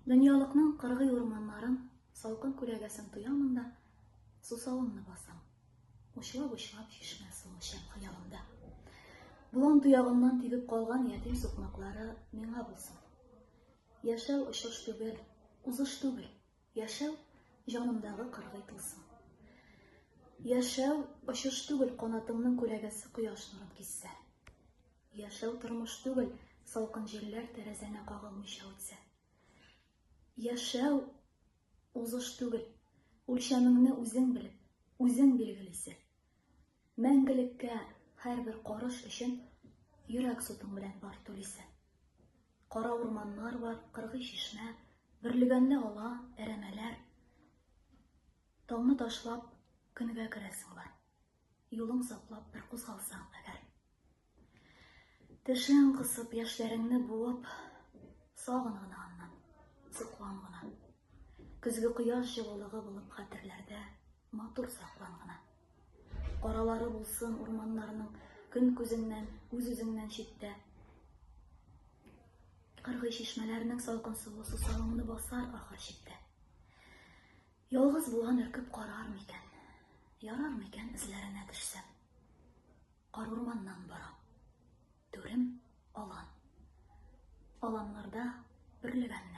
Дөньялыкның кыргый урманнарын, салкын күләгәсен тоямын да, сусавымны басам. Учлап-учлап чишмә суы эчәм хыялымда. Болан тоягыннан тибеп калган ятим сукмаклары миңа булсын. Яшәү очыш түгел, узыш түгел. Яшәү җанымдагы кыргый тылсым. Яшәү очыш түгел, канатыңның күләгәсе кояш нурын киссә. Яшәү тормыш түгел, салкын җилләр тәрәзәңә кагылмыйча үтсә. Яшәү узыш түгел, үлчәмеңне үзең белеп, үзең билгелисе. Мәңгелеккә һәрбер карыш өчен йөрәк сутың белән бар түлисе. Кара урманнар бар, кыргый чишмә, бөрлегәнле алан, әрәмәләр. Тауны ташлап, көнгә керәсең бар. Юлың саплап бер кузгалсаң әгәр. Тешең кысып, яшьләреңне буып, сагын гына аннан, соклан гына. Көзге кояш җылылыгы булып хәтерләрдә матур саклан гына. Каралары булсын урманнарның көн күзеннән, үз-үзеңнән читтә. Кыргый чишмәләрнең салкын суы сусавыңны басар ахыр чиктә. Ялгыз булган өркеп карар микән? Ярар микән эзләренә төшсәм? Карурманнан барам. Түрем алан. Аланнарда бөрлегәннәр.